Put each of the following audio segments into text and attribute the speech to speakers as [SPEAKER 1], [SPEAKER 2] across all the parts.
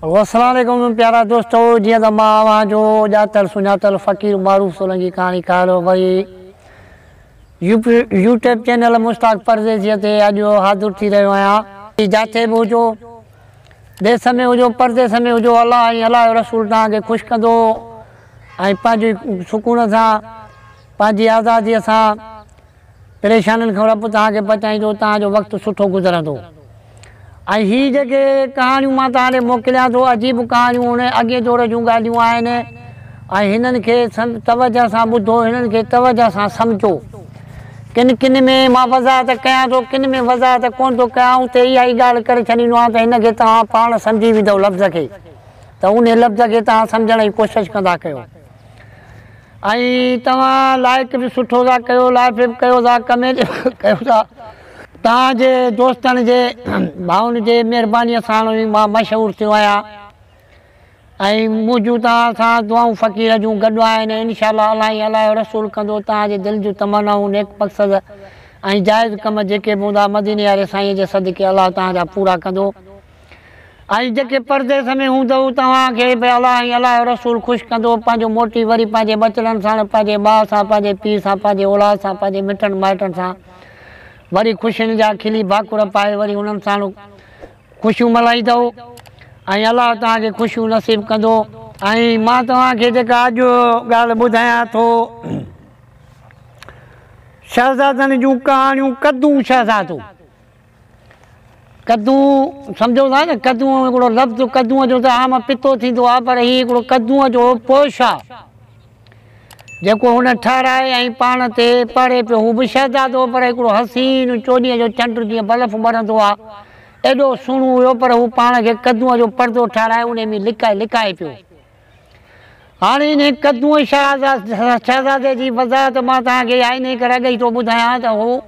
[SPEAKER 1] السلام عليڪم پيارا دوستو جيئن ته مان اوهان جو ڄاتل سڃاتل فقير معروف سولنگي ڪهاڻيڪار وري يوٽيوب چينل مشتاق پرديسيء تي اڄ حاضر ٿي رهيو آهيان. جاٿي به هجو ديس ۾ هجو پرديس ۾ هجو الله ۽ الله جو رسول توهان کي خوش ڪندو ۽ پنهنجي سڪون سان پنهنجي آزاديء سان پريشانين کان رب توهان کي بچائيندو، توهان جو وقت سٺو گذرندو. ۽ هي جيڪي ڪهاڻيون مان توهان ڏي موڪليان ٿو عجيب ڪهاڻيون هن اڳئين دور جون ڳالهيون آهن ۽ هنن کي توجه سان ٻڌو هنن کي توجه سان سمجهو. ڪن ڪن ۾ مان وضاحت ڪيان ٿو ڪن ۾ وضاحت ڪونه ٿو ڪيان اتي اها ئي ڳالهه ڪري ڇڏيندو آهيان ته هن کي توهان پاڻ سمجهي ويندؤ لفظ کي ته انهي لفظ کي توهان سمجهڻ جي ڪوشش ڪندا ڪيو. ۽ توهان لائيڪ به سٺو ٿا ڪيو لائيڪ به ڪيو ٿا ڪمينٽ به ڪيو ٿا توهان جي دوستن جي ڀائن جي مهرباني سان ئي مان مشهور ٿيو آهيان ۽ منهنجون توهان سان دعائون فقير جون گڏ آهن انشاء الله الله ۽ الله جو رسول ڪندو توهان جي دل جون تمنائون نيڪ مقصد ۽ جائز ڪم جيڪي به هوندا مديني واري سائين جي صدقي الله توهان جا پورا ڪندو. ۽ جيڪي پرديس ۾ هوندؤ توهان کي به الله ۽ الله جو رسول خوش ڪندو، پنهنجو موٽي وري پنهنجي ٻچڙن ساڻ، پنهنجي ماء سان، پنهنجي پيء سان، پنهنجي اولاد سان، پنهنجي مٽن مائٽن سان وري خوشين جا کلي ڀاڪر پائي وري انهن ساڻ خوشيون ملهائيندؤ ۽ الله توهان کي خوشيون نصيب ڪندو. ۽ مان توهان کي جيڪا اڄ ڳالهه ٻڌايان ٿو شهزادن جون ڪهاڻيون ڪدو شهزادو. ڪدو سمجهو ٿا نه ڪدو هڪڙو لفظ ڪدوء جو ته عام پتو ٿيندو آهي پر هي هڪڙو ڪدوء جو پوش آهي جيڪو هن ٺهرائي ۽ پاڻ تي پهري پيو هو به شهزادو پر هڪڙو حسين چوڏهينء جو چنڊ جيئن بلف ٻرندو آهي ايڏو سهڻو هيو پر هو پاڻ کي ڪدوء جو پردو ٺهرائي ان ۾ لڪائي لڪائي پيو. هاڻي انهيء ڪدوء شهزادي جي وضاحت مان توهان کي انهيء ڪري اڳ ئي ٿو ٻڌايان ته هو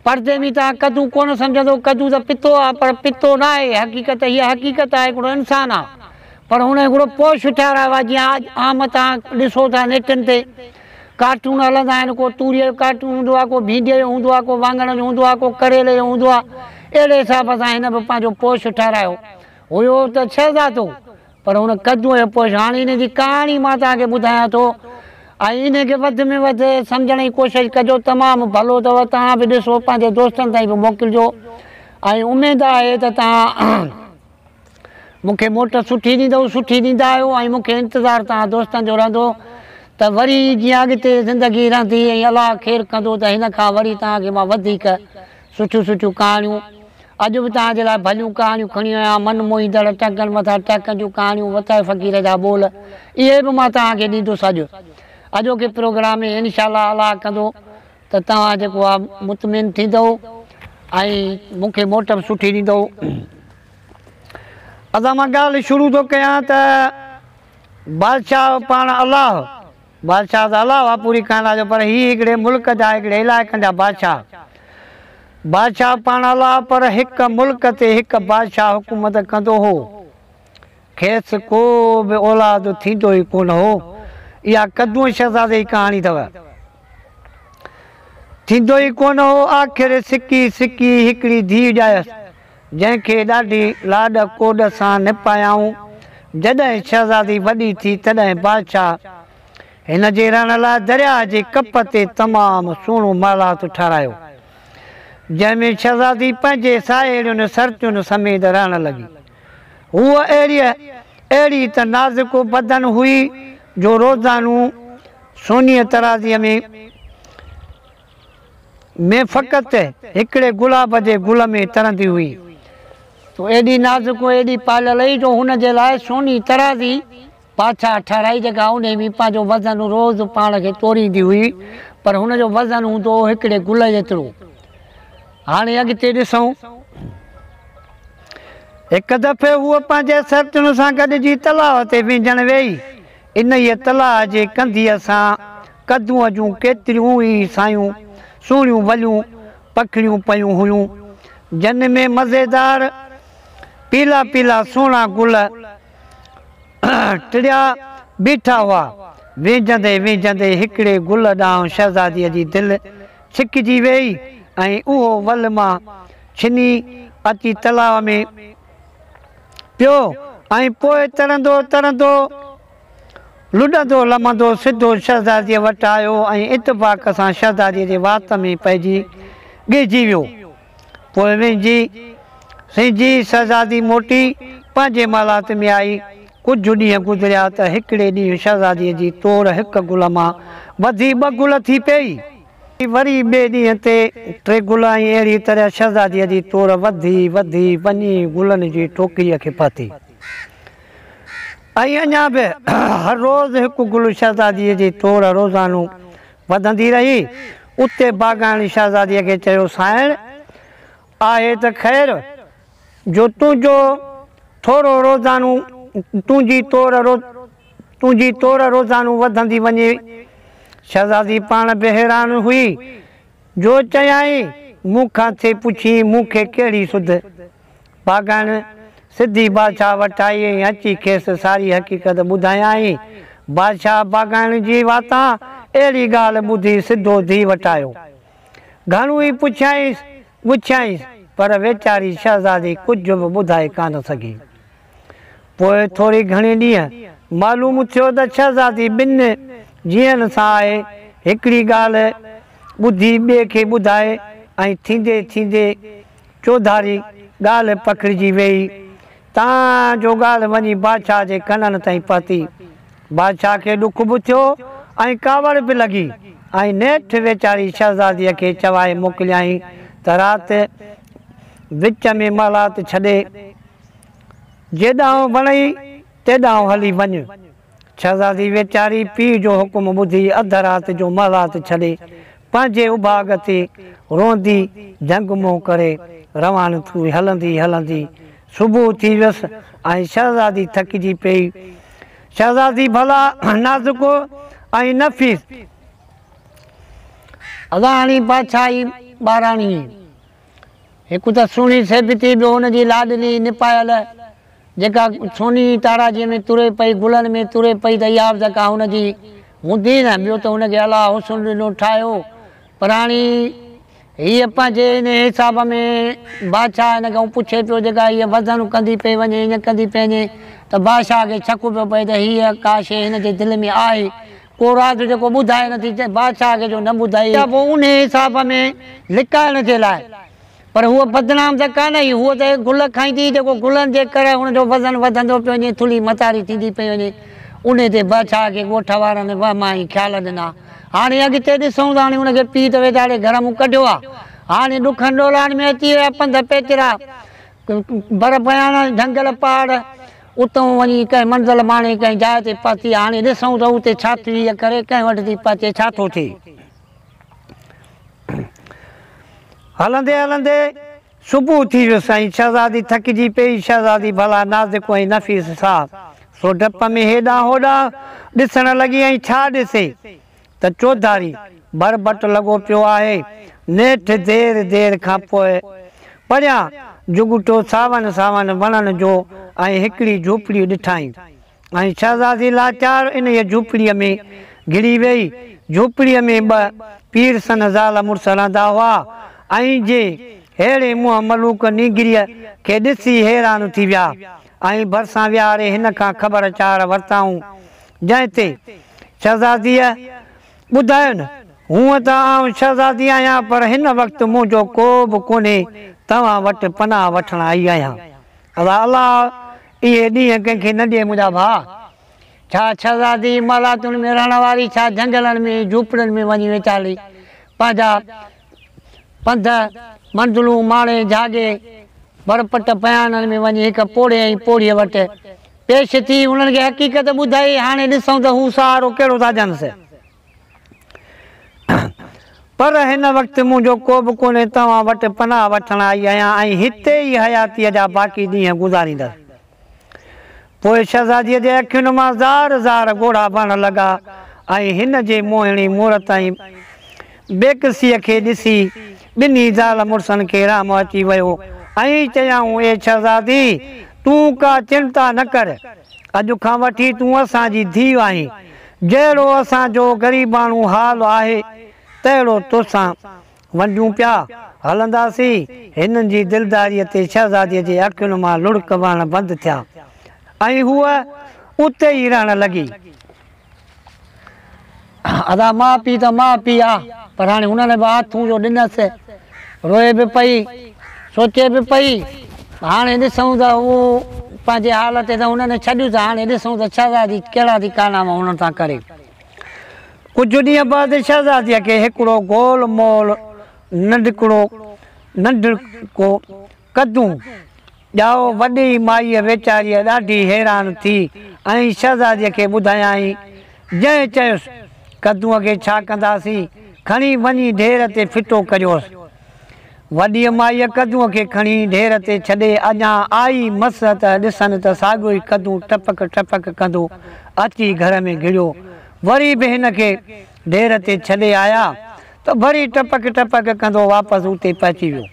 [SPEAKER 1] پردي ۾ توهان ڪدو ڪونه سمجهندو، ڪدو ته پتو آهي پر پتو نه آهي، حقيقت هيء حقيقت آهي هڪڙو انسان آهي پر هن هڪڙو پوش ٺهرايو آهي جيئن اڄ عام توهان ڏسو ٿا نيٽن تي ڪارٽون هلندا آهن ڪو توريء جو ڪارٽون هوندو آهي ڪو ڀينڊيء جو هوندو آهي ڪو واڱڻ جو هوندو آهي ڪو ڪريلي جو هوندو آهي اهڙي حساب سان هن به پنهنجو پوش ٺهرايو هيو ته شهزادو پر هن ڪدو ۽ پوش هاڻي ان جي ڪهاڻي مان توهان کي ٻڌايان ٿو ۽ ان کي وڌ ۾ وڌ سمجهڻ جي ڪوشش ڪجو تمام ڀلو اٿو توهان به ڏسو پنهنجي دوستن تائين به موڪلجو ۽ اميد آهي ته توهان مون کي موٽ سٺي ڏيندؤ سٺي ڏيندا آهيو ۽ مون کي انتظار توهان دوستن جو رهندو ته وري جيئن اڳتي زندگي رهندي ۽ الله خير ڪندو ته هن کان وري توهان کي مان وڌيڪ سٺيون سٺيون ڪهاڻيون اڄ به توهان جي لاء ڀليون ڪهاڻيون کڻي آيو آهيان، من موهيندڙ ٽهڪن مٿان ٽهڪن جون ڪهاڻيون، وتائي فقير جا ٻول، اهي به مان توهان کي ڏيندس اڄ. اڄوڪي پروگرام ۾ انشاء الله الله ڪندو ته توهان جيڪو آهي مطمئن ٿيندؤ ۽ مون کي موٽ به سٺي ڏيندؤ. ادا مان ڳالهه شروع ٿو ڪيان ته بادشاهه پاڻ الله. بادشاهه ته الله آ پوري ڪائنات جو پر هي هڪڙي ملڪ جا هڪڙي علائقن جا بادشاهه. بادشاهه پاڻ الله پر هڪ ملڪ تي هڪ بادشاهه حڪومت ڪندو هو. کيس ڪو به اولاد ٿيندو ئي ڪونه هو. اها ڪدوء شهزادي جي ڪهاڻي اٿو. ٿيندو ئي ڪونه هو. آخر سڪي سڪي هڪڙي ڌيء ڄايس. جنهن کي ڏاڍي لاڏ ڪوڏ سان نپايائون. جڏهن شهزادي وڏي ٿي تڏهن بادشاهه هن جي رهڻ لاء درياهه جي ڪپ تي تمام سهڻو محلات ٺهرايو، جنهن ۾ شهزادي پنهنجي ساهيڙين سرتين سميت رهڻ لڳي. هوء اهڙي ته نازڪ بدن هئي جو روزانو سونيء ترازيء ۾. ۾ فقط هڪڙي گلاب جي گل ۾ ترندي هئي. تو ايڏي نازڪ ۽ ايڏي پاليل هئي جو هن جي لاء سوني ترازي بادشاهه ٺهرائي جيڪا انهي ۾ پنهنجو وزن روز پاڻ کي توريندي هئي پر هن جو وزن هوندو هو هڪڙي گل جيترو. هاڻي اڳتي ڏسون. هڪ دفعي هوء پنهنجي سرتين سان گڏجي تلاء تي وهنجڻ ويئي. انهيء تلاء جي ڪنڌيء سان ڪدوء جون ڪيتريون ئي سايون سهڻيون وليون پکڙيون پيون هيون، جن ۾ مزيدار پيلا پيلا سهڻا گل ٽڙيا بيٺا هئا. وهنجندي وهنجندي هڪڙي گل ڏانهن شهزاديء جي دل ڇڪجي ويئي ۽ اهو ول مان ڇني اچي تلاء ۾ پيو ۽ پوء ترندو ترندو، لڏندو لمندو سڌو شهزاديء وٽ آيو ۽ اتفاق سان شهزاديء جي وات ۾ پئجي ڳهجي ويو. پوء وهنجي سهنجي شهزادي موٽي پنهنجي محلات ۾ آئي. ڪجهه ڏينهن گذريا ته هڪڙي ڏينهن شهزاديء جي تور هڪ گل مان وڌي ٻه گل ٿي پيئي. وري ٻئي ڏينهن تي ٽي گل ۽ اهڙيء طرح شهزاديء جي تور وڌي وڌي وڃي گلن جي ٽوڪريء کي پهتي. ۽ اڃا به هر روز هڪ گل شهزاديء جي تور روزانو وڌندي رهي. اتي باغائڻ شهزاديء کي چيو، سانئڻ! آهي ته خير جو تنهنجو ٿورو روزانو تنهنجي تور تنهنجي تور روزانو وڌندي وڃي. شهزادي پاڻ به حيران هئي، جو چيائين، مون کان ٿي پڇين، مون کي ڪهڙي سڌ؟ باغائڻ سڌي بادشاهه وٽ آئي ۽ اچي کيس ساري حقيقت ٻڌايائين. بادشاهه باغائڻ جي واتان اهڙي ڳالهه ٻڌي سڌو ڌيء وٽ آيو. گهڻو ئي پڇيائينس ڳڇيائينس، پر ويچاري شهزادي ڪجهه به ٻڌائي ڪانه سگهي. پوء ٿوري گهڻي ڏينهن معلوم ٿيو ته شهزادي ٻن جيئن سان آهي، هڪڙي ڳالهه ٻڌي ٻئي کي ٻڌائي ۽ ٿيندي ٿيندي چوڌاري ڳالهه پکڙجي ويئي، تان جو ڳالهه وڃي بادشاهه جي ڪنن تائين پهتي. بادشاهه کي ڏک به ٿيو ۽ ڪاوڙ به لڳي ۽ نيٺ ويچاري شهزاديء کي چوائي موڪليائين ته رات وچ ۾ محلات ڇڏي جيڏانهن وڻئي تيڏانهن هلي وڃ. شهزادي ويچاري پيء جو حڪم ٻڌي اڌ رات جو محلات ڇڏي پنهنجي اڀاڳ تي روئندي جهنگ منهن ڪري رواني ٿي. هلندي هلندي صبح ٿي ويس ۽ شهزادي ٿڪجي پيئي. شهزادي ڀلا نازڪ ۽ نفيس. ادا هاڻي بادشاهي ٻاراڻي. هڪ ته سهڻي سيبتي ٻيو هن جي لاڏلي نپايل جيڪا سوني تاراجيء ۾ تري پئي، گلن ۾ تري پئي ته اها به ته ڪا هن جي هوندي نه، ٻيو ته هن کي الله حسن ڏنو ٺاهيو پر هاڻي هيء پنهنجي ان حساب ۾ بادشاهه هن کان پڇي پيو جيڪا هيء وزن ڪندي پئي وڃي ائين ڪندي پئي وڃي ته بادشاهه کي شڪ پيو پئي ته هيء ڪا شيء هن جي دل ۾ آهي ڪو راز جيڪو ٻڌائي نه ٿي، بادشاهه کي جو نه ٻڌائي. پوء انهيء حساب ۾ لڪائڻ جي لاء. پر هوء بدنام ته ڪانه هئي، هوء ته گل کائيندي هئي، جيڪو گلن جي ڪري هن جو وزن وڌندو پيو وڃي، ٿلهي متاري ٿيندي پئي وڃي. انهيء تي بادشاهه کي ڳوٺ وارن وهم ۽ خيال ڏنا. هاڻي اڳتي ڏسون ته هاڻي هن کي پيء ته ويچاري گهر مون ڪڍيو آ. هاڻي ڏکن ڏولاهن ۾ اچي ويا، پنڌ پيچرا، بر بيانا، جهنگل پهاڙ. اتئون وڃي ڪنهن منزل ماڻي ڪنهن جاء تي پهتي. هاڻي ڏسون ته اتي ڇا ٿي هيء ڪري، ڪنهن وٽ ٿي پهچي، ڇا ٿو ٿئي. هلندي هلندي صبح ٿي ويس ۽ شهزادي ٿڪجي پيئي. شهزادي ڀلا نازڪ ۽ نفيس سا، سو ڊپ ۾ هيڏانهن هوڏانهن ڏسڻ لڳي ۽ ڇا ڏسي ته چوڌاري ڀرڀٽ لڳو پيو آهي. نيٺ دير دير کان پوء پريان جهڳٽو ساون ساون وڻن جو ۽ هڪڙي جهوپڙي ڏٺائين. ۽ شهزادي لاچار انهيء جهوپڙيء ۾ گهڙي ويئي. جهوپڙيء ۾ ٻه پيرسن زال مڙس رهندا هئا، ۽ جي ههڙي منهن ملوڪ نينگريء کي ڏسي حيران ٿي ويا، ۽ ڀرسان ويهاري هن کان خبر چار ورتائون، جنهن تي شهزاديء ٻڌاين، هونء ته آئون شهزادي آهيان، پر هن وقت منهنجو ڪو به ڪونهي، توهان وٽ پناهه وٺڻ آئي آهيان. ادا الله اهي ڏينهن ڪنهن کي نه ڏئي منهنجا ڀاء. ڇا شهزادي محلاتن ۾ رهڻ واري ڇا جهنگلن ۾ جهوپڙين ۾ وڃي ويچاري پنهنجا پنڌ منزلون ماڻي جهاڳي برپٽ بيانن ۾ وڃي هڪ پوڙهي ۽ پوڙهيء وٽ پيش ٿي انهن کي حقيقت ٻڌائي هاڻي ڏسون ته هو سهارو ڪهڙو ٿا ڏينس. پر هن وقت منهنجو ڪو به ڪونهي، توهان وٽ پناهه وٺڻ آئي آهيان ۽ هتي ئي حياتيء جا باقي ڏينهن گذاريندس. پوء شهزاديء جي اکين مان زار زار ڳوڙها وهڻ لڳا ۽ هن جي موهڻي مورت ۽ بيڪسيء کي ڏسي ٻنهي زال مڙسن کي رحم اچي ويو ۽ چيائون، اي شهزادي! تون ڪا چنتا نه ڪر. اڄ کان وٺي تون اسان جي ڌيء آهين. جهڙو اسان جو غريباڻو حال آهي، تهڙو توسان ونڊيون پيا هلنداسين. هنن جي دلداريء تي شهزاديء جي اکين مان لڙڪ وهڻ بند ٿيا. ۽ هوء اتي ئي رهڻ لڳي. ادا ماء پيء ته ماء پيء آ، پر هاڻي هنن به آٿون جو ڏنس. روئي به پئي، سوچي به پئي. هاڻي ڏسون ته هو پنهنجي حال تي ته هنن ڇڏيس، هاڻي ڏسون ته شهزادي ڪهڙا ٿي ڪارناما هنن سان ڪري. ڪجهه ڏينهن بعد شهزاديء کي هڪڙو گول مول ننڍڪڙو ننڍڪو ڪدون ڄائو. وڏي مائيء ويچاريء ڏاڍي حيران ٿي ۽ شهزاديء کي ٻڌايائين، جنهن چيس، ڪدونء کي ڇا ڪنداسين، کڻي وڃي ڍير تي ڦٽو ڪريوس. وڏيء مائيء ڪدونء کي کڻي ڍير تي ڇڏي اڃا آئي مس ته ڏسن ته ساڳيو ئي ڪدون ٽپڪ ٽپڪ ڪندو اچي گهر ۾ گهڙيو. وري به هن کي ڍير تي ڇڏي آيا ته وري ٽپڪ ٽپڪ ڪندو واپس اتي پهچي ويو.